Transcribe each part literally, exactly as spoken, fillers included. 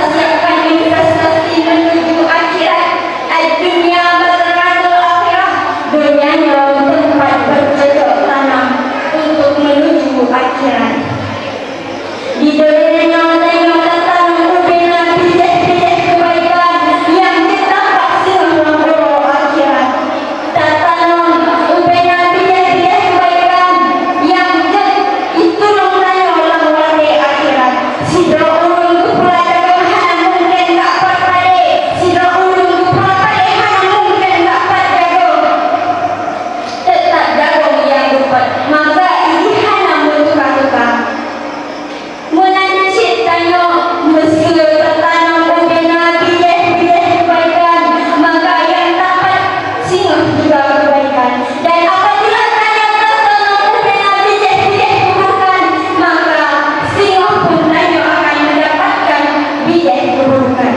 Siapkan investasi menuju akhirat. Ad-dunya mazra'atul akhirah. Donya nyoe teumpat beucocok tanam untuk menuju akhirat. Di donya nyoe tanyoe tatanam ubena bijéh-bijéh keubaikan nyang jeuet tampak singoh lam uroe akhirat. Tatanam ubena bijéh-bijéh keubaikan nyang jeuet jitulông tanyoe lam watée akhirat. Sidroe ureuëng geupeugah jagong hana mungken gak pat padé, sidroe ureuëng geupeugah padé hana mungken gak pat jagong. Teutap jagong nyang geupat, maka jih hana meutuka-tuka. Meunan cit tanyoe, meuseu tatanam ubena bijéh-bijéh keubaikan, maka nyang tapat singoh juga keubaikan. Dan apabila tanyoe tatanam ubena bijéh-bijéh keburukan, maka singoh pun tanyoe akan mendapatkan bijéh keburukan.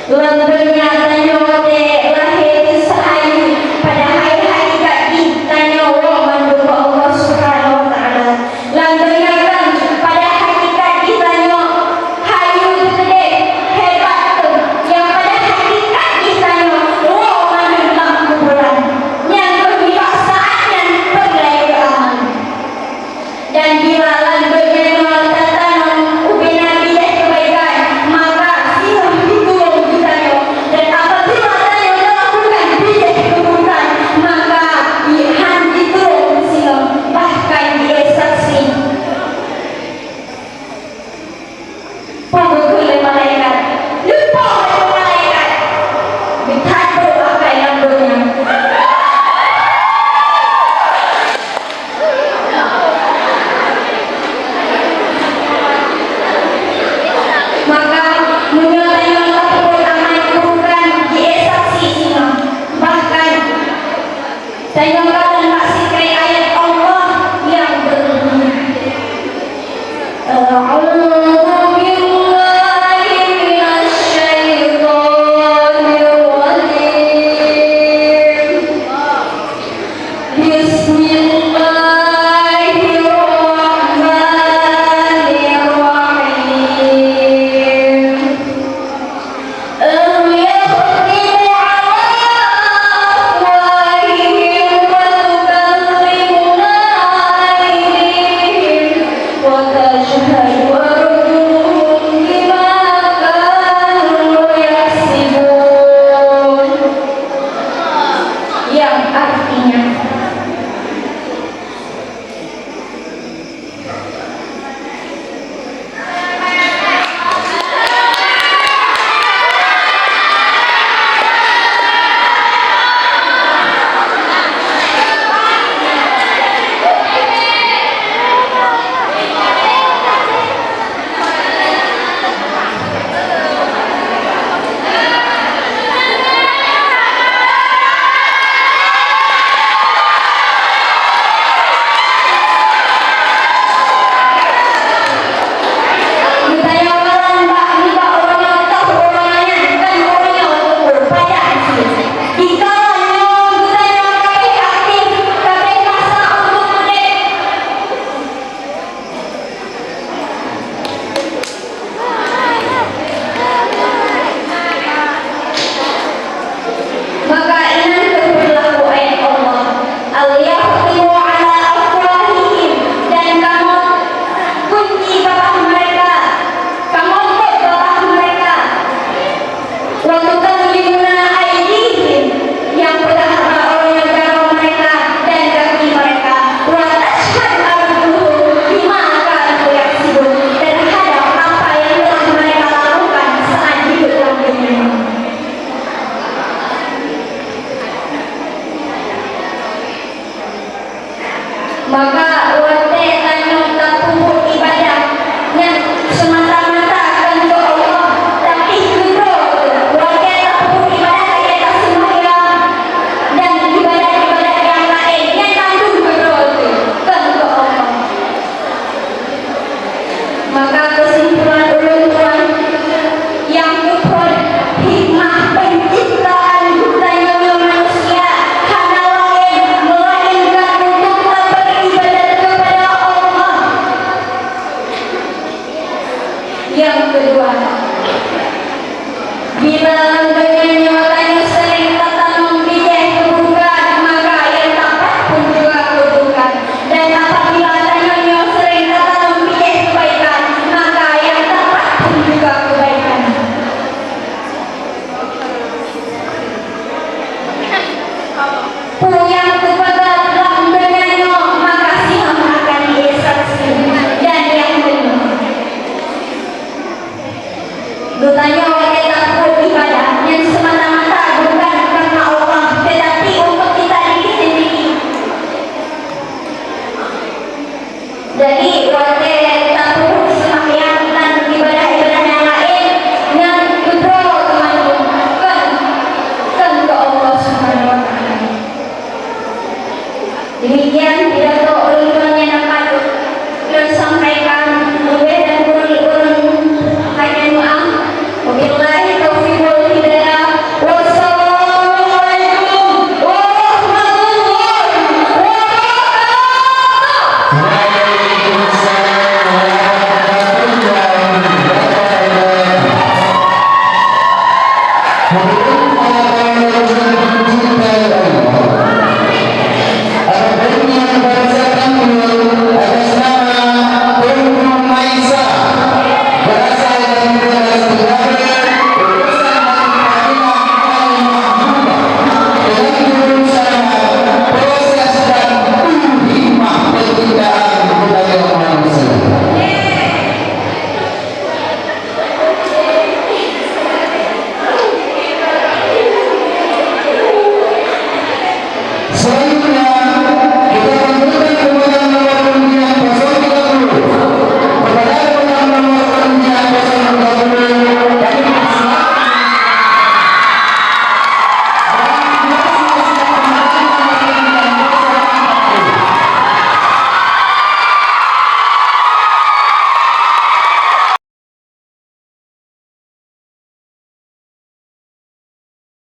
Lam donya tanyoe watée lahé teuh seuhayeue, padahai hakikat jih tanyoe woe mandum bak Allah Subhanahu wa Taala. Lam donya kan pada hakikat jih tanyoe hayeue teuh keudeh, hebat teuh, nyang pada hakikat jih tanyoe woe mandum lam kuburan. Nyan keuh nibak saát nyan peureulée keu amal. Dan bila lam donya nyoe tatanam ubena bijéh keubaikan, maka singoh jitulông geutanyoe. Dan apabila tanyoe talakukan bijéh keburukan, maka han jitulông singoh, bahkan jeuet saksi. Peue geukheun lé malaikat? Lumpah laju malaikat! Geuthat brok akai lam donya. Maka, meunyoe tanyoe tapeubuet amal keburukan, jeuet saksi singoh. Bahkan, Tanyoe kalon bak sikrek ayat Allah nyang beubunyi, "A'udzu billahi minasy syaithanir rajim. Bismillahirrahmanirrahim." أم يختم على أفواههم فتكلمنا أيديهم وتشهد أرجلهم بما كانوا يكسبون. Yang artinya, Geutanyoe kalon bak nibak uroe nyoe toh uroe nyan kon uroe nyoe teungku, pajan cit. Dikalan nyoe geutanyoe ka pih aktif, ka pih masa untuk udeb. Maka inan keuh peulaku ayat Allah, "Al-yakhtimu ala afwahihim," dan kamoe kunci babah mereka, kamoe pot babah mereka. "Wa tukallimuna aidihim," nyang peugah bak uroe nyoe jaroe mereka dan gaki mereka, "Wa tasyhadu arjuluhum bima kanu yaksibun," terhadap apa yang telah mereka lakukan saat hidup lam dunia. Maka watée tanyoe tapeubuet ibadah nyan seumata-mata kon keu Allah, tapi keudroe watée tapeubuet ibadah lagée taseumbahyang dan ibadah-ibadah nyang laén, nyan mandum keudroe kon keu Allah. Maka keusimpulan ulôn tuan, nyang keuphon hikmah penciptaan geutanyoe manusia hana laén meulaénkan untuk tapeuribadat Jadi, watèe